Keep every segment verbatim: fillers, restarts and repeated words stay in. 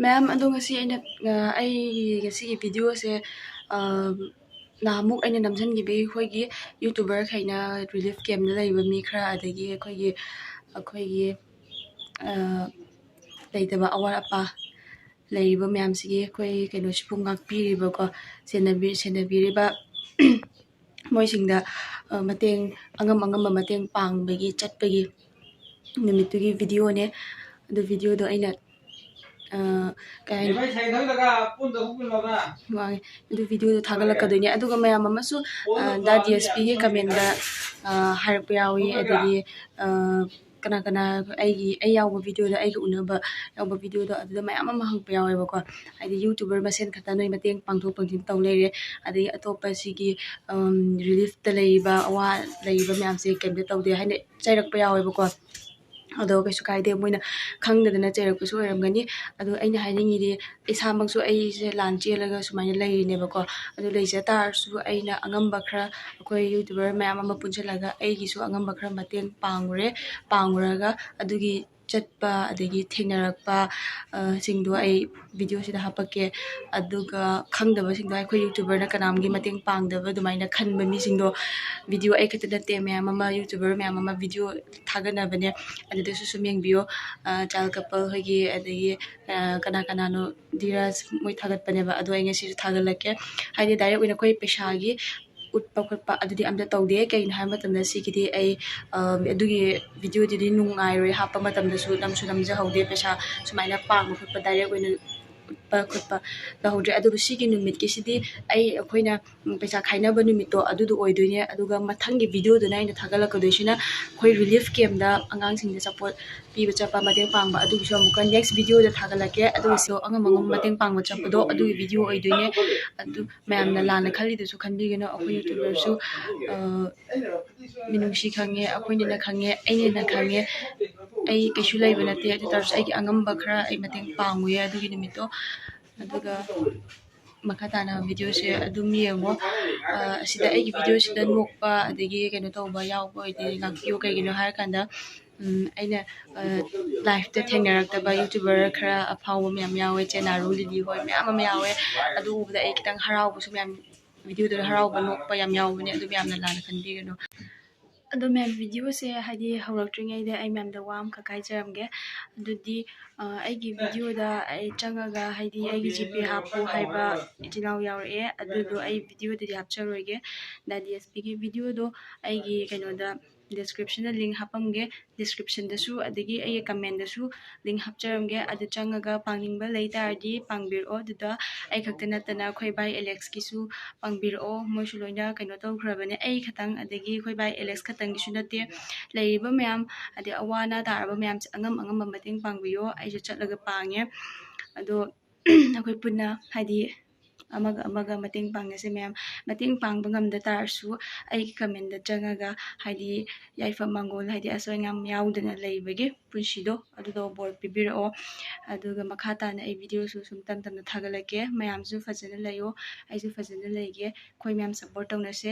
ꯃꯌꯥꯝ ꯑꯗꯣ, ꯉꯁꯤ ꯑꯩꯅ ꯑ, ꯑꯩꯒꯤ ꯉꯁꯤꯒꯤ ꯚꯤꯗꯤꯑꯣꯁꯦ, ꯑ, ꯅꯍꯥꯟꯃꯨꯛ ꯑꯩꯅ ꯅꯝꯁꯤꯟꯈꯤꯕꯒꯤ ꯑꯩꯈꯣꯏꯒꯤ ꯌꯨꯇꯨꯕꯔꯈꯩꯅ ꯔꯤꯂꯤꯐ ꯀꯦꯝꯗ ꯂꯩꯕ ꯃꯤ ꯈꯔ, ꯑꯗꯒꯤ ꯑꯩꯈꯣꯏꯒꯤ ꯑꯩꯈꯣꯏꯒꯤ ꯑ, ꯂꯩꯇꯕ ꯑꯋꯥꯠ ꯑꯄꯥ ꯂꯩꯔꯤꯕ ꯃꯌꯥꯝꯁꯤꯒꯤ ꯑꯩꯈꯣꯏ ꯀꯩꯅꯣꯁꯤꯕꯨ ꯉꯥꯛꯄꯤꯔꯤꯕꯀꯣ, ꯁꯦꯟꯅꯕꯤ ꯁꯦꯟꯅꯕꯤꯔꯤꯕ ꯃꯣꯏꯁꯤꯡꯗ ꯑ, ꯃꯇꯦꯡ, ꯑꯉꯝ ꯑꯉꯝꯕ ꯃꯇꯦꯡ ꯄꯥꯡꯕꯒꯤ ꯆꯠꯄꯒꯤ ꯅꯨꯃꯤꯠꯇꯨꯒꯤ ꯚꯤꯗꯤꯑꯣꯅꯦ꯫ ꯑꯗꯨ ꯚꯤꯗꯤꯑꯣꯗꯣ ꯑꯩꯅ ꯑ, ꯀꯩ ꯍꯥꯏꯅꯤ? ꯋꯥꯡꯉꯦ꯫ ꯑꯗꯨ ꯚꯤꯗꯤꯑꯣꯗꯣ ꯊꯥꯒꯠꯂꯛꯀꯗꯣꯏꯅꯦ꯫ ꯑꯗꯨꯒ ꯃꯌꯥꯝ ꯑꯃꯁꯨ ꯑ, ꯗꯥ ꯗꯤ ꯑꯦꯁ ꯄꯤꯒꯤ ꯀꯃꯦꯟꯗ ꯑ, ꯍꯥꯏꯔꯛꯄ ꯌꯥꯎꯏ, ꯑꯗꯒꯤ ꯑ, ꯀꯅꯥ ꯀꯅꯥ ꯑꯩꯒꯤ, ꯑꯩ ꯌꯥꯎꯕ ꯚꯤꯗꯤꯑꯣꯗ, ꯑꯩꯒ ꯎꯅꯕ ꯌꯥꯎꯕ ꯚꯤꯗꯤꯑꯣꯗꯣ, ꯑꯗꯨꯗ ꯃꯌꯥꯝ ꯑꯃ ꯍꯪꯉꯛꯄ ꯌꯥꯎꯋꯦꯕꯀꯣ꯫ ꯍꯥꯏꯗꯤ ꯌꯨꯇꯨꯕꯔ ꯃꯁꯦꯟ ꯈꯛꯇ ꯅꯣꯏ ꯃꯇꯦꯡ ꯄꯥꯡꯊꯣꯛ ꯄꯥꯡꯁꯤꯟ ꯇꯧ ꯂꯩꯔꯦ, ꯑꯗꯒꯤ ꯑꯇꯣꯞꯄ ꯁꯤꯒꯤ ꯔꯤꯂꯤꯐꯇ ꯂꯩꯔꯤꯕ, ꯑꯋꯥ ꯂꯩꯔꯤꯕ ꯃꯌꯥꯝꯁꯦ ꯀꯩꯝꯇ ꯇꯧꯗꯦ ꯍꯥꯏꯅ ꯆꯩꯔꯛꯄ ꯌꯥꯎꯋꯦꯕꯀꯣ꯫ ꯑꯗꯣ ꯀꯩꯁꯨ ꯀꯥꯏꯗꯦ, ꯃꯣꯏꯅ ꯈꯪꯗꯗꯅ ꯆꯩꯔꯛꯄꯁꯨ ꯑꯣꯏꯔꯝꯒꯅꯤ꯫ ꯑꯗꯣ ꯑꯩꯅ ꯍꯥꯏꯅꯤꯡꯉꯤꯗꯤ, ꯏꯁꯥꯃꯛꯁꯨ ꯑꯩꯁꯦ ꯂꯥꯟ ꯆꯦꯜꯂꯒ ꯁꯨꯃꯥꯏꯅ ꯂꯩꯔꯤꯅꯦꯕꯀꯣ꯫ ꯑꯗꯨ ꯂꯩꯖ ꯇꯥꯔꯁꯨ ꯑꯩꯅ ꯑꯉꯝꯕ ꯈꯔ, ꯑꯩꯈꯣꯏ ꯌꯨꯇꯨꯕꯔ ꯃꯌꯥꯝ ꯑꯃ ꯄꯨꯟꯁꯤꯜꯂꯒ ꯑꯩꯒꯤꯁꯨ ꯑꯉꯝꯕ ꯈꯔ ꯃꯇꯦꯡ ꯄꯥꯡꯉꯨꯔꯦ꯫ ꯄꯥꯡꯉꯨꯔꯒ ꯑꯗꯨꯒꯤ ꯆꯠꯄ, ꯑꯗꯒꯤ ꯊꯦꯡꯅꯔꯛꯄ, ꯑ, ꯁꯤꯡꯗꯣ ꯑꯩ ꯚꯤꯗꯤꯑꯣꯁꯤꯗ ꯍꯥꯞꯄꯛꯀꯦ꯫ ꯑꯗꯨꯒ ꯈꯪꯗꯕꯁꯤꯡꯗꯣ, ꯑꯩꯈꯣꯏ ꯌꯨꯇꯨꯕꯔꯅ ꯀꯅꯥꯝꯒꯤ ꯃꯇꯦꯡ ꯄꯥꯡꯗꯕ ꯑꯗꯨꯃꯥꯏꯅ ꯈꯟꯕ ꯃꯤꯁꯤꯡꯗꯣ, ꯚꯤꯗꯤꯑꯣ ꯑꯩ ꯈꯛꯇ ꯅꯠꯇꯦ, ꯃꯌꯥꯝ ꯑꯃ ꯌꯨꯇꯨꯕꯔ ꯃꯌꯥꯝ ꯑꯃ ꯚꯤꯗꯤꯑꯣ ꯊꯥꯒꯠꯅꯕꯅꯦ, ꯑꯗꯨꯗꯁꯨ ꯁꯨꯝ ꯌꯦꯡꯕꯤꯌꯣ꯫ ꯑ, ꯆꯥꯏꯜ ꯀꯄꯜ ꯍꯣꯏꯒꯤ, ꯑꯗꯒꯤ ꯑ, ꯀꯅꯥ ꯀꯅꯥꯅꯣ, ꯙꯤꯔꯥꯖ ꯃꯣꯏ ꯊꯥꯒꯠꯄꯅꯦꯕ, ꯑꯗꯣ ꯑꯩ ꯉꯁꯤꯁꯨ ꯊꯥꯒꯠꯂꯛꯀꯦ꯫ ꯍꯥꯏꯗꯤ ꯗꯥꯏꯔꯦꯛ ꯑꯣꯏꯅ ꯑꯩꯈꯣꯏ ꯄꯩꯁꯥꯒꯤ ꯎꯠꯄ ꯈꯣꯠꯄ ꯑꯗꯨꯗꯤ ꯑꯝꯇ ꯇꯧꯗꯦ꯫ ꯀꯩꯒꯤꯅꯣ ꯍꯥꯏꯕ ꯃꯇꯝꯗ ꯁꯤꯒꯤꯗꯤ ꯑꯩ, ꯑ, ꯑꯗꯨꯒꯤ ꯚꯤꯗꯤꯑꯣꯗꯨꯗꯤ ꯅꯨꯡꯉꯥꯏꯔꯣꯏ, ꯍꯥꯞꯄ ꯃꯇꯝꯗꯁꯨ ꯅꯝꯁꯨ ꯅꯝꯖꯍꯧꯗꯦ, ꯄꯩꯁꯥ ꯁꯨꯃꯥꯏꯅ ꯄꯥꯡꯕ ꯈꯣꯠꯄ ꯗꯥꯏꯔꯦꯛ ꯑꯣꯏꯅ ꯎꯠꯄ ꯈꯣꯠꯄ ꯇꯧꯍꯧꯗ꯭ꯔꯦ꯫ ꯑꯗꯨꯕꯨ ꯁꯤꯒꯤ ꯅꯨꯃꯤꯠꯀꯤꯁꯤꯗꯤ ꯑꯩ, ꯑꯩꯈꯣꯏꯅ ꯎꯝ, ꯄꯩꯁꯥ ꯈꯥꯏꯅꯕ ꯅꯨꯃꯤꯠꯇꯣ ꯑꯗꯨꯗꯣ ꯑꯣꯏꯗꯣꯏꯅꯦ꯫ ꯑꯗꯨꯒ ꯃꯊꯪꯒꯤ ꯚꯤꯗꯤꯑꯣꯗꯨꯅ ꯑꯩꯅ ꯊꯥꯒꯠꯂꯛꯀꯗꯣꯏꯁꯤꯅ ꯑꯩꯈꯣꯏ ꯔꯤꯂꯤꯐ ꯀꯦꯝꯗ ꯑꯉꯥꯡꯁꯤꯡꯗ ꯑꯆꯥꯄꯣꯠ ꯄꯤꯕ ꯆꯠꯄ, ꯃꯇꯦꯡ ꯄꯥꯡꯕ, ꯑꯗꯨꯒꯤꯁꯨ ꯑꯃꯨꯛꯀ ꯅꯦꯛꯁ ꯚꯤꯗꯤꯑꯣꯗ ꯊꯥꯒꯠꯂꯛꯀꯦ꯫ ꯑꯗꯨꯒꯤꯁꯨ ꯑꯉꯝ ꯑꯉꯝꯕ ꯃꯇꯦꯡ ꯄꯥꯡꯕ ꯆꯠꯄꯗꯣ ꯑꯗꯨꯒꯤ ꯚꯤꯗꯤꯑꯣ ꯑꯣꯏꯗꯣꯏꯅꯦ꯫ ꯑꯗꯨ ꯃꯌꯥꯝꯅ ꯂꯥꯟꯅ ꯈꯜꯂꯤꯗꯨꯁꯨ ꯈꯟꯕꯤꯒꯅꯨ꯫ ꯑꯩꯈꯣꯏ ꯌꯨꯇꯨꯕꯔꯁꯨ, ꯑ, ꯃꯤꯅꯨꯡꯁꯤ ꯈꯪꯉꯦ, ꯑꯩꯈꯣꯏꯅ ꯍꯦꯟꯅ ꯈꯪꯉꯦ, ꯑꯩꯅ ꯍꯦꯟꯅ ꯈꯪꯉꯦ꯫ ꯑꯩ ꯀꯩꯁꯨ ꯂꯩꯕ ꯅꯠꯇꯦ, ꯑꯗꯨ ꯇꯥꯔꯁꯨ ꯑꯩꯒꯤ ꯑꯉꯝꯕ ꯈꯔ ꯑꯩ ꯃꯇꯦꯡ ꯄꯥꯡꯉꯨꯌꯦ ꯑꯗꯨꯒꯤ ꯅꯨꯃꯤꯠꯇꯣ꯫ ꯑꯗꯨꯒ ꯃꯈꯥ ꯇꯥꯅ ꯚꯤꯗꯤꯑꯣꯁꯦ ꯑꯗꯨꯝ ꯌꯦꯡꯉꯣ꯫ ꯑ, ꯑꯁꯤꯗ ꯑꯩꯒꯤ ꯚꯤꯗꯤꯑꯣꯁꯤꯗ ꯅꯣꯛꯄ ꯑꯗꯒꯤ ꯀꯩꯅꯣ ꯇꯧꯕ ꯌꯥꯎꯕ ꯑꯣꯏꯗꯤ ꯉꯥꯛꯄꯤꯌꯨ꯫ ꯀꯩꯒꯤꯅꯣ ꯍꯥꯏꯔꯀꯥꯟꯗ ꯎꯝ, ꯑꯩꯅ, ꯑ, live-ꯇ ꯊꯦꯡꯅꯔꯛꯇꯕ YouTuber ꯈꯔ ꯑꯐꯥꯎꯕ ꯃꯌꯥꯝ ꯌꯥꯎꯋꯦ, ꯆꯦꯅꯥꯔꯨ ꯂꯤꯂꯤ ꯍꯣꯏ ꯃꯌꯥꯝ ꯑꯃ ꯌꯥꯎꯋꯦ꯫ ꯑꯗꯨ ꯎꯕꯗ ꯑꯩ ꯈꯤꯇꯪ ꯍꯔꯥꯎꯕꯁꯨ ꯃꯌꯥꯝ, video-ꯗꯨꯗ ꯍꯔꯥꯎꯕ ꯅꯣꯛꯄ ꯌꯥꯝ ꯌꯥꯎꯕꯅꯦ, ꯑꯗꯨ ꯃꯌꯥꯝꯅ ꯂꯥꯟꯅ ꯈꯟꯕꯤꯒꯅꯨ꯫ ꯑꯗꯣ ꯃꯌꯥꯝ, video-ꯁꯦ ꯍꯥꯏꯗꯤ ꯍꯧꯔꯛꯇ꯭ꯔꯤꯉꯩꯗ ꯑꯩ ꯃꯌꯥꯝꯗ ꯋꯥ ꯑꯃꯈꯛ ꯍꯥꯏꯖꯔꯝꯒꯦ꯫ ꯑꯗꯨꯗꯤ, ꯑ, ꯑꯩꯒꯤ video-ꯗ ꯑꯩ ꯆꯪꯉꯒ ꯍꯥꯏꯗꯤ ꯑꯩꯒꯤ GPay ꯍꯥꯞꯄꯨ ꯍꯥꯏꯕ ꯏꯆꯤꯜ ꯏꯅꯥꯎ ꯌꯥꯎꯔꯛꯑꯦ, ꯑꯗꯨꯗꯣ ꯑꯩ video-ꯗꯗꯤ ꯍꯥꯞꯆꯔꯣꯏꯒꯦ꯫ ꯗꯥꯗꯤ ꯑꯦꯁ ꯄꯤꯒꯤ video-ꯗꯣ ꯑꯩꯒꯤ ꯀꯩꯅꯣꯗ, description-ꯗ link ꯍꯥꯞꯄꯝꯒꯦ꯫ Description-ꯗꯁꯨ ꯑꯗꯒꯤ ꯑꯩꯒꯤ comment-ꯗꯁꯨ link ꯍꯥꯞꯆꯔꯝꯒꯦ꯫ ꯑꯗꯨ ꯆꯪꯉꯒ ꯄꯥꯡꯅꯤꯡꯕ ꯂꯩ ꯇꯥꯔꯗꯤ ꯄꯥꯡꯕꯤꯔꯛꯑꯣ꯫ ꯑꯗꯨꯗ ꯑꯩ ꯈꯛꯇ ꯅꯠꯇꯅ ꯑꯩꯈꯣꯏ ꯚꯥꯏ ꯑꯦꯂꯦꯛꯁꯀꯤꯁꯨ ꯄꯥꯡꯕꯤꯔꯛꯑꯣ꯫ ꯃꯣꯏꯁꯨ ꯂꯣꯏꯅ ꯀꯩꯅꯣ ꯇꯧꯈ꯭ꯔꯕꯅꯦ꯫ ꯑꯩ ꯈꯛꯇꯪ ꯑꯗꯒꯤ ꯑꯩꯈꯣꯏ ꯚꯥꯏ ꯑꯦꯂꯦꯛꯁ ꯈꯛꯇꯪꯒꯤꯁꯨ ꯅꯠꯇꯦ, ꯂꯩꯔꯤꯕ ꯃꯌꯥꯝ ꯍꯥꯏꯗꯤ ꯑꯋꯥ ꯑꯅꯥ ꯇꯥꯔꯕ ꯃꯌꯥꯝꯁꯦ ꯑꯉꯝ ꯑꯉꯝꯕ ꯃꯇꯦꯡ ꯄꯥꯡꯕꯤꯌꯣ꯫ ꯑꯩꯁꯨ ꯆꯠꯂꯒ ꯄꯥꯡꯉꯦ꯫ ꯑꯗꯣ ꯑꯩꯈꯣꯏ ꯄꯨꯟꯅ ꯍꯥꯏꯗꯤ ꯑꯃꯒ ꯑꯃꯒ ꯃꯇꯦꯡ ꯄꯥꯡꯅꯁꯦ ꯃꯌꯥꯝ꯫ ꯃꯇꯦꯡ ꯄꯥꯡꯕ ꯉꯝꯗ ꯇꯥꯔꯁꯨ ꯑꯩꯒꯤ comment-ꯗ ꯆꯪꯉꯒ ꯍꯥꯏꯗꯤ ꯌꯥꯏꯐ ꯃꯪꯒꯣꯜ ꯍꯥꯏꯗꯤ ꯑꯁꯣꯏ ꯑꯉꯥꯝ ꯌꯥꯎꯗꯅ ꯂꯩꯕꯒꯤ ꯄꯨꯟꯁꯤꯗꯣ ꯑꯗꯨꯗꯣ ꯕꯣꯔ ꯄꯤꯕꯤꯔꯛꯑꯣ꯫ ꯑꯗꯨꯒ ꯃꯈꯥ ꯇꯥꯅ ꯑꯩ video-ꯁꯨ ꯁꯨꯝ ꯇꯝ ꯇꯝꯅ ꯊꯥꯒꯠꯂꯛꯀꯦ꯫ ꯃꯌꯥꯝꯁꯨ ꯐꯖꯅ ꯂꯩꯌꯣ, ꯑꯩꯁꯨ ꯐꯖꯅ ꯂꯩꯒꯦ꯫ ꯑꯩꯈꯣꯏ ꯃꯌꯥꯝ support ꯇꯧꯅꯁꯦ꯫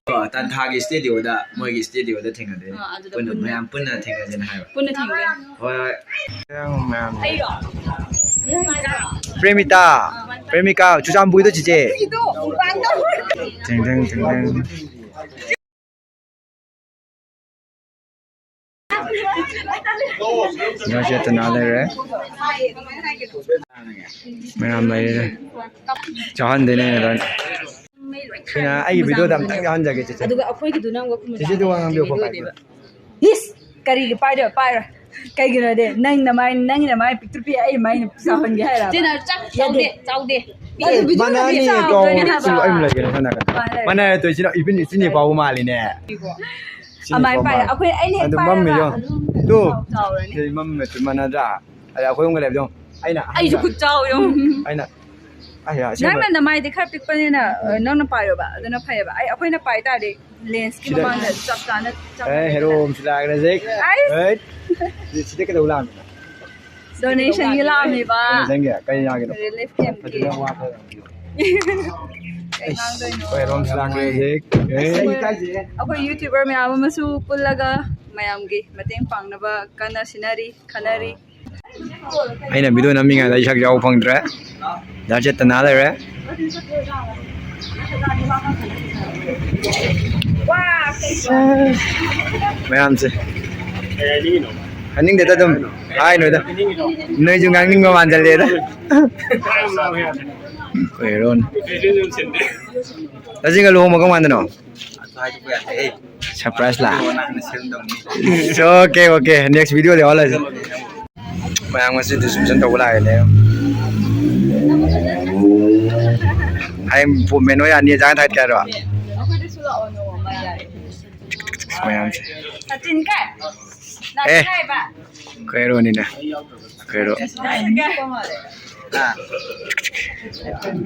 ꯀꯣ, ꯇꯥꯟꯊꯥꯒꯤ studio-ꯗ, ꯃꯣꯏꯒꯤ studio-ꯗ ꯊꯦꯡꯅꯗꯣꯏꯅꯦ꯫ ꯑꯥ, ꯑꯗꯨꯗ ꯄꯨꯟꯅ, ꯄꯨꯟꯅ꯫ ꯃꯌꯥꯝ ꯄꯨꯟꯅ ꯊꯦꯡꯅꯁꯦꯅ ꯍꯥꯏꯕ꯫ ꯄꯨꯟꯅ ꯊꯦꯡꯅꯗꯣꯏꯅꯦ꯫ ꯍꯣꯏ, ꯍꯣꯏ꯫ ꯃꯌꯥꯝ꯫ ꯑꯩꯔꯣ? ꯄ꯭ꯔꯦꯃꯤꯇꯥ, ꯄ꯭ꯔꯦꯃꯤꯀꯥ, ꯆꯨꯔꯆꯥꯟꯄꯨꯔꯒꯤꯗꯣ ꯆꯤꯆꯦ꯫ ꯊꯦꯡ, ꯊꯦꯡ, ꯊꯦꯡ, ꯊꯦꯡ꯫ ꯉꯥ ꯆꯦꯠꯇꯅ ꯂꯩꯔꯦ꯫ ꯃꯌꯥꯝ ꯂꯩꯔꯦ꯫ ꯆꯥꯍꯟꯗꯣꯏꯅꯦ ꯑꯩꯅ ꯂꯣꯏꯅ꯫ ꯁꯤꯅ ꯑꯩꯒꯤ video-ꯗ ꯑꯝꯇꯪ ꯌꯥꯎꯍꯟꯖꯒꯦ, ꯆꯦꯆꯦ꯫ ꯑꯗꯨꯒ ꯑꯩꯈꯣꯏꯒꯤꯗꯨꯅ ꯑꯃꯨꯛ ꯈꯨꯝꯕ ꯆꯦꯆꯦꯗꯤ ꯋꯥ ꯉꯥꯡꯕꯤꯌꯨ, ꯈꯣꯠꯄ ꯍꯥꯏꯕꯤꯌꯨ꯫ ꯏꯁ! ꯀꯔꯤꯒꯤ ꯄꯥꯏꯗꯣꯏꯕ? ꯄꯥꯏꯔꯣꯏ꯫ ꯀꯩꯒꯤꯅꯣꯗꯤ ꯅꯪ ꯅꯃꯥꯏ, ꯅꯪꯒꯤ ꯅꯃꯥꯏ ꯄꯤꯛꯇ꯭ꯔꯨ ꯄꯤꯛꯑꯦ, ꯑꯩ ꯃꯥꯏꯅ ꯆꯥꯎꯍꯟꯒꯦ ꯍꯥꯏꯔꯕ? ꯆꯦꯅ ꯆꯥꯎꯗꯦ, ꯆꯥꯎꯗꯦ꯫ ꯑꯗꯨ video-ꯗꯗꯤ ꯃꯅꯥꯅꯤ ꯆꯥꯎꯗꯣꯏꯅꯦ ꯇꯣ ꯍꯥꯏꯕ꯫ ꯁꯤ ꯑꯩ ꯂꯩꯒꯦ ꯅꯪ ꯅꯥꯀꯟꯗ꯫ ꯃꯥꯅ ꯂꯩ꯫ ꯃꯅꯥ ꯇꯣ ꯁꯤꯅ ꯏꯕꯤꯟ ꯏꯆꯤꯟ ꯏꯄꯥꯎ ꯃꯥꯜꯂꯤꯅꯦ꯫ ꯁꯤꯅꯤ ꯑꯃꯥꯏ ꯄꯥꯏ꯫ ꯃꯥꯜꯂꯤ꯫ ꯑꯩꯈꯣꯏ ꯑꯩꯅ ꯍꯦꯛ ꯑꯗꯨ ꯃꯝꯃꯤ ꯄꯥꯏꯔꯒ ꯌꯣ꯫ ꯑꯗꯨꯝ ꯇꯨ꯫ ꯆꯥꯎꯔꯅꯤ꯫ ꯁꯤ ꯃꯝꯃꯤ ꯃꯥꯟꯅꯗ꯭ꯔꯥ? ꯑꯗ ꯑꯩꯈꯣꯏ ꯑꯍꯨꯝꯒ ꯂꯩꯕꯗꯣ꯫ ꯑꯩꯅ ꯑꯩꯁꯨ ꯑꯍꯟꯕ꯫ ꯈꯨꯠ ꯆꯥꯎ ꯌꯣ꯫ ꯑꯩꯅ ꯑꯩ ꯑꯁꯦꯡꯕ꯫ ꯅꯪꯅ ꯅꯃꯥꯏꯗꯤ ꯈꯔ ꯄꯤꯛꯄꯅꯤꯅ, ꯑ, ꯅꯪꯅ ꯄꯥꯏꯌꯣꯕ꯫ ꯑꯗꯨꯅ ꯐꯩꯌꯦꯕ꯫ ꯑꯩ, ꯑꯩꯈꯣꯏꯅ ꯄꯥꯏ ꯇꯥꯔꯗꯤ lens-ꯀꯤ ꯁꯤꯗ꯫ ꯃꯃꯥꯡꯗ ꯆꯞ ꯆꯥꯅ ꯑꯦ, ꯆꯪꯉꯅꯤ꯫ ꯍꯦꯔꯣ ꯑꯃꯁꯨ ꯂꯥꯛꯑꯦ ꯍꯧꯖꯤꯛ꯫ ꯑꯩꯁ! ꯑꯦ, ꯁꯤ-, ꯁꯤꯗ ꯀꯩꯗꯧ ꯂꯥꯛꯑꯝꯃꯤꯅꯣ? Donation-ꯒꯤ ꯂꯥꯛꯑꯝꯃꯤꯕ꯫ Donation-ꯒꯤ? ꯀꯔꯤ ꯌꯥꯒꯤꯅꯣ? Relief camp-ꯀꯤ꯫ ꯐꯖꯅ ꯋꯥ ꯈꯔ ꯉꯥꯡꯕꯤꯌꯨ꯫ ꯀꯩ ꯉꯥꯡꯗꯣꯏꯅꯣ? ꯑꯩꯈꯣꯏ ꯌꯨꯇ꯭ꯌꯨꯕꯔ ꯃꯌꯥꯝ ꯑꯃꯁꯨ ꯄꯨꯜꯂꯒ ꯃꯌꯥꯝꯒꯤ ꯃꯇꯦꯡ ꯄꯥꯡꯅꯕ ꯀꯟꯅ ꯁꯤꯟꯅꯔꯤ, ꯈꯟꯅꯔꯤ꯫ ꯑꯩꯅ ꯚꯤꯗꯤꯑꯣ ꯅꯝꯃꯤꯉꯩꯗ ꯑꯩ ꯁꯛ ꯌꯥꯎꯕ ꯐꯪꯗ꯭ꯔꯦ꯫ ꯗꯥ ꯆꯦꯇꯅꯥ ꯂꯩꯔꯦ꯫ ꯃꯌꯥꯝꯁꯦ꯫ ꯍꯥꯏꯅꯤꯡꯗꯦꯗ, ꯑꯗꯨꯝ ꯍꯥꯏꯅꯨꯗ꯫ ꯅꯣꯏꯁꯨ ꯉꯥꯡꯅꯤꯡꯕ ꯃꯥꯟꯖꯜꯂꯦꯗ꯫ ꯑꯩꯈꯣꯏ ꯍꯦꯔꯣꯅ꯫ ꯇꯥꯖꯤꯡꯒ ꯂꯨꯍꯣꯡꯕ ꯀꯔꯝ ꯀꯥꯟꯗꯅꯣ? ꯁꯔꯄ꯭ꯔꯥꯏꯁ ꯂꯥ? ꯑꯣꯀꯦ, ꯑꯣꯀꯦ, ꯅꯦꯛꯁ ꯚꯤꯗꯤꯑꯣꯗ ꯌꯥꯎꯍꯜꯂꯁꯤ꯫ ꯃꯌꯥꯝ ꯉꯁꯤ ꯗꯤꯁꯇ꯭ꯔꯤꯕ꯭ꯌꯨꯁꯟ ꯇꯧꯕ ꯂꯥꯛꯏꯅꯦ꯫ ꯍꯌꯦꯡ ꯄꯣ-, ꯃꯦꯟ ꯍꯣꯏ ꯑꯅꯤ ꯆꯥꯡ ꯊꯥꯏꯠ ꯀꯌꯥꯔꯣ? ꯃꯌꯥꯝꯁꯦ꯫ ꯑꯦ, ꯀꯩꯅꯣꯅꯤꯅꯦ꯫ ꯀꯩꯅꯣ꯫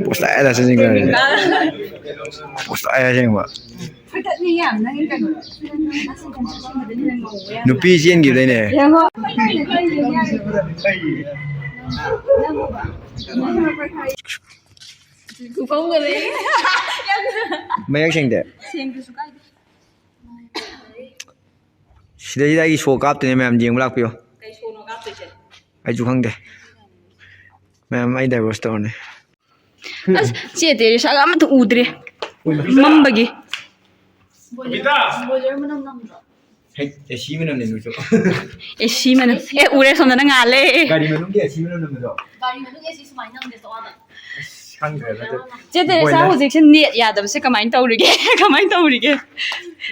ꯄꯣꯁ ꯇꯥꯏ ꯇꯥꯏ ꯁꯤ ꯁꯤꯡꯒꯔꯁꯦ꯫ ꯄꯣꯁ ꯇꯥꯏ ꯑꯁꯦꯡꯕ꯫ ꯅꯨꯄꯤ ꯆꯦꯟꯈꯤꯕꯗꯩꯅꯦ꯫ ꯃꯌꯦꯛ ꯁꯦꯡꯗꯦ꯫ ꯁꯤꯗꯩꯁꯤꯗ ꯑꯩꯒꯤ ꯁꯣ ꯀꯥꯞꯇꯣꯏꯅꯦ, ꯃꯌꯥꯝ ꯌꯦꯡꯕ ꯂꯥꯛꯄꯤꯌꯣ꯫ ꯀꯩ ꯁꯣꯅꯣ ꯀꯥꯞꯇꯣꯏꯁꯦ? ꯑꯩꯁꯨ ꯈꯪꯗꯦ꯫ ꯃꯌꯥꯝ ꯑꯩ ꯗꯥꯏꯚꯣꯔꯁ ꯇꯧꯔꯅꯤ꯫ ꯑꯁ, ꯆꯦ ꯇꯦꯔꯦꯁꯥꯒ ꯑꯃꯠꯇ ꯎꯗ꯭ꯔꯦ꯫ ꯃꯝꯕꯒꯤ꯫ ꯕꯣꯏꯂꯔ ꯃꯅꯝ ꯅꯝꯗ꯭ꯔꯣ? ꯍꯩ, ꯑꯦ ꯁꯤ ꯃꯅꯝꯅꯦ ꯅꯣꯏꯁꯨ꯫ ꯑꯦ ꯁꯤ ꯃꯅꯝ꯫ ꯑꯦ, ꯎꯔꯦ, ꯁꯣꯝꯗꯅ ꯉꯥꯜꯂꯦ꯫ ꯒꯥꯔꯤ ꯃꯅꯨꯡꯒꯤ ꯑꯦ ꯁꯤ ꯃꯅꯝ ꯅꯝꯕꯗꯣ? ꯒꯥꯔꯤ ꯃꯅꯨꯡꯒꯤ ꯑꯦ ꯁꯤ ꯁꯨꯃꯥꯏꯅ ꯅꯝꯗꯦ, ꯆꯠꯂꯣ ꯑꯥꯗ꯫ ꯑꯁ, ꯈꯪꯗ꯭ꯔꯦꯗ ꯑꯗꯨ꯫ ꯆꯦ ꯇꯦꯔꯦꯁꯥ, ꯕꯣꯏꯂꯔ꯫ ꯍꯧꯖꯤꯛꯁꯦ ꯅꯦꯠ ꯌꯥꯗꯕꯁꯦ ꯀꯃꯥꯏꯅ ꯇꯧꯔꯤꯒꯦ? ꯀꯃꯥꯏꯅ ꯇꯧꯔꯤꯒꯦ?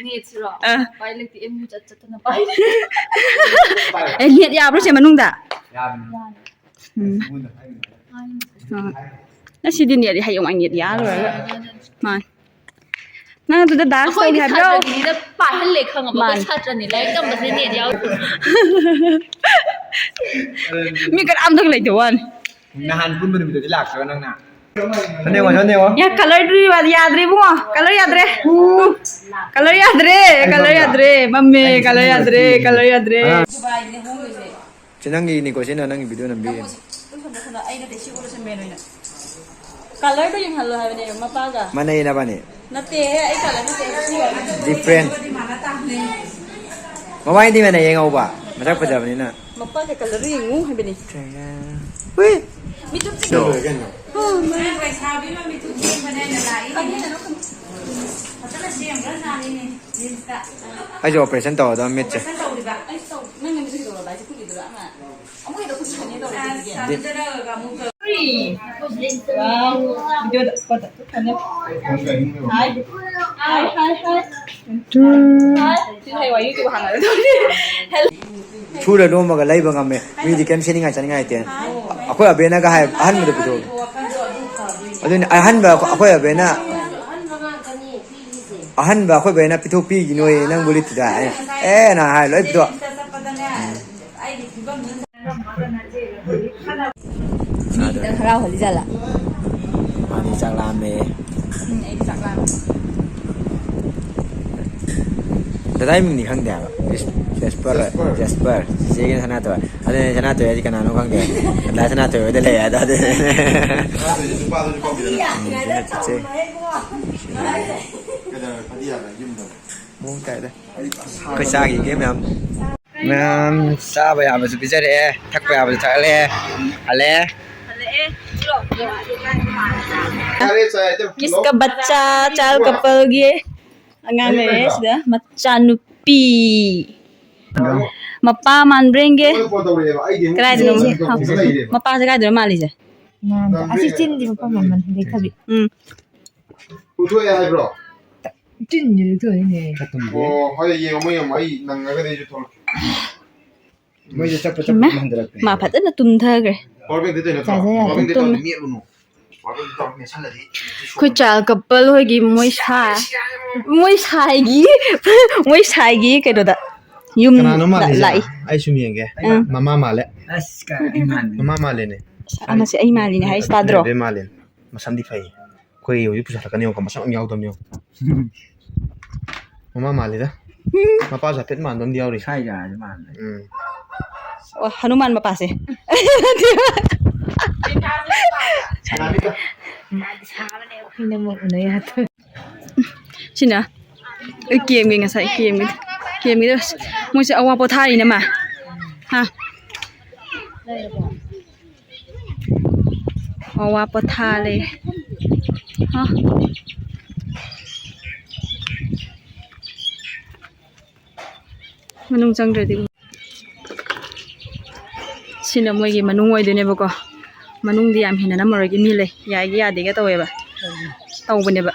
ꯅꯦꯠꯁꯤꯔꯣ? ꯑꯥ꯫ ꯎꯄꯥꯏ ꯂꯩꯇꯦ, ꯑꯦꯝ ꯌꯨ ꯆꯠ ꯆꯠꯇꯅ ꯄꯥꯏ꯫ ꯑꯦ, ꯅꯦꯠ ꯌꯥꯕ꯭ꯔꯣ ꯆꯦ ꯃꯅꯨꯡꯗ? ꯌꯥꯕꯅꯤ꯫ ꯎꯝ꯫ ꯑꯥ꯫ ꯉꯁꯤꯗꯤ ꯅꯦꯠ, ꯍꯌꯦꯡꯋꯥꯏ ꯅꯦꯠ ꯌꯥ ꯂꯣꯏꯔꯒ꯫ ꯃꯥꯅꯤ꯫ ꯅꯪ ꯑꯗꯨꯗ ꯗꯥꯟꯁ ꯇꯧꯒꯦ ꯑꯩꯈꯣꯏꯗꯤ ꯍꯥꯏꯕ꯭ꯔꯣ? ꯁꯥꯇ꯭ꯔꯅꯤꯅ ꯄꯥꯏꯍꯜꯂꯦ, ꯈꯪꯉꯕ? ꯑꯩꯈꯣꯏ ꯃꯥꯅꯤ꯫ ꯁꯥꯇ꯭ꯔꯅꯤ, ꯂꯥꯏꯔꯤꯛ ꯇꯝꯕꯁꯦ ꯅꯦꯠ ꯌꯥꯎꯗꯦ꯫ ꯃꯤ ꯀꯅꯥꯝꯇꯒ ꯂꯩꯇꯕ ꯋꯥꯅꯤ꯫ ꯅꯍꯥꯟ ꯄꯨꯟꯕ ꯅꯨꯃꯤꯠꯇꯨꯗꯤ ꯂꯥꯛꯇ꯭ꯔꯒ ꯅꯪꯅ꯫ ꯁꯣꯝꯗ ꯌꯦꯡꯉꯣ, ꯁꯣꯝꯗ ꯌꯦꯡꯉꯣ꯫ ꯌꯥ, ꯀꯂꯔꯗꯨ ꯌꯥꯗ꯭ꯔꯦ ꯏꯕꯨꯡꯉꯣ, ꯀꯂꯔ ꯌꯥꯗ꯭ꯔꯦ꯫ ꯀꯂꯔ ꯌꯥꯗ꯭ꯔꯦ, ꯀꯂꯔ ꯌꯥꯗ꯭ꯔꯦ, ꯃꯝꯃꯦ, ꯀꯂꯔ ꯌꯥꯗ꯭ꯔꯦ, ꯀꯂꯔ ꯌꯥꯗ꯭ꯔꯦ꯫ ꯑꯥ꯫ ꯁꯤ ꯅꯪꯒꯤꯅꯤꯀꯣ, ꯁꯤꯅ ꯅꯪꯒꯤ ꯚꯤꯗꯤꯑꯣ ꯅꯝꯕꯤꯔꯤꯅꯤ꯫ ꯑꯩꯅ ꯇꯦꯛꯁꯤ ꯑꯣꯜꯂꯁꯦ ꯃꯦꯟ ꯑꯣꯏꯅ꯫ ꯀꯂꯔꯗꯣ ꯌꯦꯡꯍꯜꯂꯣ ꯍꯥꯏꯕꯅꯦ ꯃꯄꯥꯒ꯫ ꯃꯥꯟꯅꯩ ꯅꯕꯥꯅꯤ꯫ ꯅꯠꯇꯦꯍꯦ, ꯑꯩ ꯀꯂꯔ ꯅꯠꯇꯦ, ꯁꯤ ꯍꯥꯏꯕꯅꯤ꯫ ꯗꯤꯐ꯭ꯔꯦꯟ꯫ ꯃꯕꯥꯅꯤꯗꯤ ꯃꯥꯟꯅꯩ, ꯌꯦꯡꯍꯧꯕ꯫ ꯃꯁꯛ ꯐꯖꯕꯅꯤꯅ꯫ ꯃꯄꯥꯒꯤ ꯀꯂꯔꯗꯣ ꯌꯦꯡꯉꯨ ꯍꯥꯏꯕꯅꯤ꯫ ꯍꯨꯏ꯫ ꯃꯤꯇꯨꯞ ꯆꯤꯛ-꯫ ꯅꯣ꯫ ꯂꯣꯏꯔꯦ ꯀꯩꯅꯣ꯫ ꯍꯣ, ꯃꯥ-꯫ ꯅꯪ ꯂꯩꯁꯥꯕꯤ ꯑꯃ ꯃꯤꯇꯨꯞ ꯆꯤꯛꯄꯅꯦ ꯑꯩꯅ ꯂꯥꯛꯏꯅꯦ꯫ ꯐꯖꯅ ꯁꯦꯝꯈ꯭ꯔ ꯖꯥꯠꯅꯤꯅꯦ, ꯖꯤꯟꯁꯇ꯫ ꯑꯩꯁꯨ ꯑꯣꯄꯔꯦꯁꯟ ꯇꯧꯔꯗꯕ ꯃꯤꯠꯁꯦ꯫ ꯑꯣꯄꯔꯦꯁꯟ ꯇꯧꯔꯤꯕ꯫ ꯑꯩꯁꯨ ꯇꯧ-꯫ ꯅꯪ ꯃꯤꯠꯁꯦ ꯀꯩꯗꯧꯔꯕ? ꯑꯩꯁꯦ ꯀꯨꯠꯂꯤꯗꯨꯔꯥ ꯑꯃ? ꯑꯃꯨꯛ ꯍꯦꯟꯅ ꯀꯨꯠꯈ꯭ꯔꯅꯤ ꯇꯧꯔꯤꯁꯦ꯫ ꯑꯁ, ꯁꯤꯗꯤ꯫ ꯆꯥꯝꯊꯔꯒ ꯑꯃꯨꯛ ꯇꯧ-꯫ ꯋꯥꯎ꯫ ꯚꯤꯗꯤꯑꯣꯗ ꯐꯣꯇꯣ ꯊꯣꯛꯈ꯭ꯔꯅꯤ꯫ ꯍꯥꯏ꯫ ꯍꯥꯏ, ꯍꯥꯏ, ꯍꯥꯏ꯫ ꯍꯥꯏ꯫ ꯁꯤ ꯍꯌꯦꯡꯋꯥꯏ YouTube ꯍꯥꯡꯉꯒ ꯇꯧꯔꯤ꯫ ꯍꯦꯜ-꯫ ꯁꯨꯔ ꯅꯣꯝꯃꯒ ꯂꯩꯕ ꯉꯝꯃꯦ꯫ ꯃꯤꯗꯤ ꯀꯩꯝ ꯁꯦꯠꯅꯤꯡꯉꯥꯏ ꯆꯥꯅꯤꯡꯉꯥꯏ ꯂꯩꯇꯦ꯫ ꯑꯩꯈꯣꯏ ꯑꯕꯦꯅꯒ ꯍꯥꯏ, ꯑꯍꯟꯕꯗꯣ ꯄꯤꯊꯣꯛ-꯫ ꯑꯗꯨꯅꯤ, ꯑꯍꯟꯕ ꯑꯩꯈꯣꯏ ꯑꯕꯦꯅ, ꯑꯍꯟꯕ ꯑꯩꯈꯣꯏ ꯑꯕꯦꯅ ꯄꯤꯊꯣꯛꯄꯤꯈꯤꯅꯣꯌꯦ, ꯅꯪꯕꯨ ꯂꯤꯠꯇꯨꯗ ꯍꯥꯏꯅ꯫ ꯑꯦ, ꯅ ꯍꯥꯏ ꯂꯣꯏ ꯄꯤꯊꯣꯛ-꯫ ꯃꯤ ꯈꯤꯇꯪ ꯍꯔꯥꯎꯍꯜꯂꯤꯖꯥꯠꯂ? ꯃꯥꯗꯤ ꯆꯥꯛ ꯂꯥꯝꯃꯦ꯫ ꯎꯝ, ꯑꯩꯗꯤ ꯆꯥꯛ ꯂꯥꯝꯃꯦ꯫ ꯗꯗꯥꯏ ꯃꯤꯡꯗꯤ ꯈꯪꯗꯦ ꯍꯥꯏꯕ꯫ ꯖꯦꯁ-, ꯖꯦꯁꯄꯔ, ꯖꯦꯁꯄꯔ꯫ ꯖꯦꯁꯄꯔ꯫ ꯆꯤꯆꯦꯒꯤꯅ ꯁꯅꯥꯊꯣꯏ꯫ ꯑꯗꯨꯅꯦ ꯁꯅꯥꯊꯣꯏ ꯍꯥꯏꯗꯤ ꯀꯅꯥꯅꯣ ꯈꯪꯗꯦ꯫ ꯗꯗꯥ ꯁꯅꯥꯊꯣꯏ ꯍꯣꯏꯗ ꯂꯩ ꯍꯥꯏꯗꯣ ꯑꯗꯨꯅꯦ꯫ ꯁꯅꯥꯊꯣꯏꯁꯦ ꯅꯨꯄꯥꯗꯨꯁꯨ ꯀꯧꯗꯦꯗꯅ꯫ ꯎꯝ, ꯁꯤꯅ ꯆꯤꯆꯦ꯫ ꯀꯩꯗꯧꯔꯦ? ꯐꯗꯤ ꯌꯥꯕ ꯌꯨꯝꯗ꯫ ꯃꯑꯣꯡ ꯇꯥꯏꯗ꯫ ꯑꯩꯈꯣꯏ ꯆꯥꯈꯤꯒꯦ ꯃꯌꯥꯝ꯫ ꯃꯌꯥꯝ ꯆꯥꯕ ꯌꯥꯕꯁꯨ ꯄꯤꯖꯔꯛꯑꯦ, ꯊꯛꯄ ꯌꯥꯕꯁꯨ ꯊꯛꯍꯜꯂꯦ꯫ ꯍꯜꯂꯛꯑꯦ꯫ ꯌꯥꯔꯦ, ꯆꯥꯏ, ꯑꯗꯨꯝ꯫ ꯀꯤꯁ ꯀ ꯕꯆꯥ, ꯆꯥꯏꯜ ꯀꯄꯜꯒꯤ ꯑꯉꯥꯡ ꯂꯩꯔꯦ ꯁꯤꯗ꯫ ꯃꯆꯥꯅꯨꯄꯤ꯫ ꯃꯄꯥ ꯃꯥꯟꯕ꯭ꯔꯥ ꯌꯦꯡꯒꯦ? ꯀꯗꯥꯏꯗꯅꯣ? ꯁꯦ, ꯁꯦ, ꯍꯥꯎ꯫ ꯃꯄꯥꯁꯦ ꯀꯥꯏꯗꯅꯣ ꯃꯥꯜꯂꯤꯁꯦ? ꯃꯥꯟꯕ꯫ ꯑꯁꯤ ꯆꯤꯟꯗꯤ ꯃꯐꯝ ꯃꯥꯟꯕ ꯂꯩꯊꯕꯤ꯫ ꯎꯝ꯫ ꯎꯊꯣꯛꯑꯦ ꯍꯥꯏꯕ꯭ꯔꯣ? ꯆꯤꯟꯁꯤꯁꯨ ꯊꯣꯛꯏꯅꯦ꯫ ꯑꯣ, ꯍꯣꯏ, ꯌꯦꯡꯉꯝꯃꯣ, ꯌꯦꯡꯉꯝꯃꯣ꯫ ꯑꯩ ꯅꯪꯉꯒꯗꯤ ꯑꯩꯁꯨ ꯊꯣꯛꯂꯛꯀꯦ꯫ ꯃꯣꯏꯁꯦ ꯆꯠꯄ ꯆꯠꯄ ꯏꯃꯥ, ꯍꯟꯊꯔꯛꯄꯅꯦ꯫ ꯃꯥ ꯐꯖꯅ ꯇꯨꯝꯊꯈ꯭ꯔꯦ꯫ Power bank ꯗꯤ ꯇꯧꯔꯤꯅꯣ? ꯆꯥꯖ ꯌꯥꯗꯦ꯫ Power bank ꯗꯤ ꯇꯨꯝꯃꯦ꯫ ꯇꯧꯔꯤꯅꯣ? ꯃꯦꯠꯂꯨꯅꯨ꯫ Power bank ꯗꯤ ꯇꯧꯔ ꯃꯦꯠꯁꯜꯂꯗꯤ ꯑꯩꯈꯣꯏ ꯆꯥꯏꯜ ꯀꯄꯜ ꯍꯣꯏꯒꯤ ꯃꯣꯏ ꯁꯥ-, ꯃꯣꯏ ꯁꯥꯏꯒꯤ, ꯃꯣꯏ ꯁꯥꯏꯒꯤ ꯀꯩꯅꯣꯗ ꯌꯨꯝꯗ ꯀꯅꯥꯅꯣ ꯃꯥꯜꯂꯤꯁꯦ? ꯂꯥꯛꯏ꯫ ꯑꯩ ꯁꯨꯝ ꯌꯦꯡꯒꯦ꯫ ꯑꯥ꯫ ꯃꯃꯥ ꯃꯥꯜꯂꯦ꯫ ꯑꯁ, ꯀꯥꯏ ꯑꯩ ꯃꯥꯟꯕꯅꯦ꯫ ꯃꯃꯥ ꯃꯥꯜꯂꯦꯅꯦ꯫ ꯑꯃꯁꯦ ꯑꯩ ꯃꯥꯜꯂꯤꯅꯦ ꯍꯥꯏꯁꯤ ꯇꯥꯗ꯭ꯔꯣ? ꯑꯗꯨꯅꯦ ꯃꯥꯜꯂꯤꯅꯦ꯫ ꯃꯁꯝꯗꯤ ꯐꯩ꯫ ꯑꯩꯈꯣꯏ ꯍꯧꯖꯤꯛ ꯄꯨꯁꯜꯂꯛꯀꯅꯤ ꯌꯦꯡꯉꯨꯀꯣ, ꯃꯁꯝ ꯑꯃ ꯌꯥꯎꯗꯕꯅꯤ ꯌꯦꯡꯉꯨ꯫ ꯃꯃꯥ ꯃꯥꯜꯂꯤꯗ꯫ ꯃꯄꯥꯁꯨ ꯍꯥꯏꯐꯦꯠ ꯃꯥꯟꯕ ꯑꯃꯗꯤ ꯌꯥꯎꯔꯤ꯫ ꯁꯥꯏꯒ ꯍꯥꯏꯁꯦ ꯃꯥꯟꯕꯅꯦ꯫ ꯎꯝ꯫ ꯑꯣ, ꯍꯅꯨꯃꯥꯟ ꯃꯄꯥꯁꯦ꯫ ꯌꯥꯅꯤꯗ꯫ ꯑꯩꯅ ꯑꯃꯨꯛ ꯎꯅ ꯌꯥꯗꯦ꯫ ꯁꯤꯅ ꯑꯩ ꯀꯦꯝꯒꯤ ꯉꯁꯥꯏ ꯀꯦꯝꯒꯤ ꯀꯦꯝꯒꯤꯗ ꯃꯣꯏꯁꯦ ꯑꯋꯥ ꯄꯣꯊꯥꯔꯤꯅꯦ ꯃꯥ꯫ ꯍꯥ? ꯑꯋꯥ ꯄꯣꯊꯥ ꯂꯩ꯫ ꯍꯥ? ꯃꯅꯨꯡ ꯆꯪꯗ꯭ꯔꯗꯤ ꯎ-, ꯁꯤꯅ ꯃꯣꯏꯒꯤ ꯃꯅꯨꯡ ꯑꯣꯏꯗꯣꯏꯅꯦꯕꯀꯣ꯫ ꯃꯅꯨꯡꯗꯤ ꯌꯥꯝ ꯍꯦꯟꯅ ꯅꯝꯃꯔꯣꯏꯒꯦ, ꯃꯤ ꯂꯩ, ꯌꯥꯏꯒ ꯌꯥꯗꯦꯒ ꯇꯧꯋꯦꯕ꯫ ꯇꯧꯕꯅꯦꯕ꯫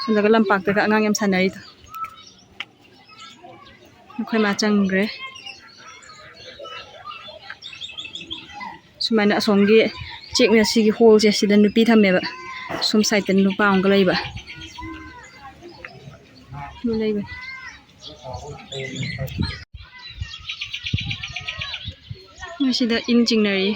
ꯁꯣꯝꯗꯒ ꯂꯝꯄꯥꯛꯇꯒ ꯑꯉꯥꯡ ꯌꯥꯝ ꯁꯥꯟꯅꯔꯤꯗꯣ꯫ ꯑꯩꯈꯣꯏ ꯃꯥ ꯆꯪꯈ꯭ꯔꯦ꯫ ꯁꯨꯃꯥꯏꯅ ꯑꯁꯣꯝꯒꯤ ꯆꯦꯛꯅ ꯁꯤꯒꯤ ꯍꯣꯜꯁꯦ ꯁꯤꯗ ꯅꯨꯄꯤ ꯊꯝꯃꯦꯕ꯫ ꯁꯣꯝ ꯁꯥꯏꯠꯇ ꯅꯨꯄꯥ ꯑꯃꯒ ꯂꯩꯕ꯫ ꯂꯩꯕꯅꯤ꯫ ꯃꯣꯏ ꯁꯤꯗ ꯏꯟ ꯆꯤꯡꯅꯔꯤ꯫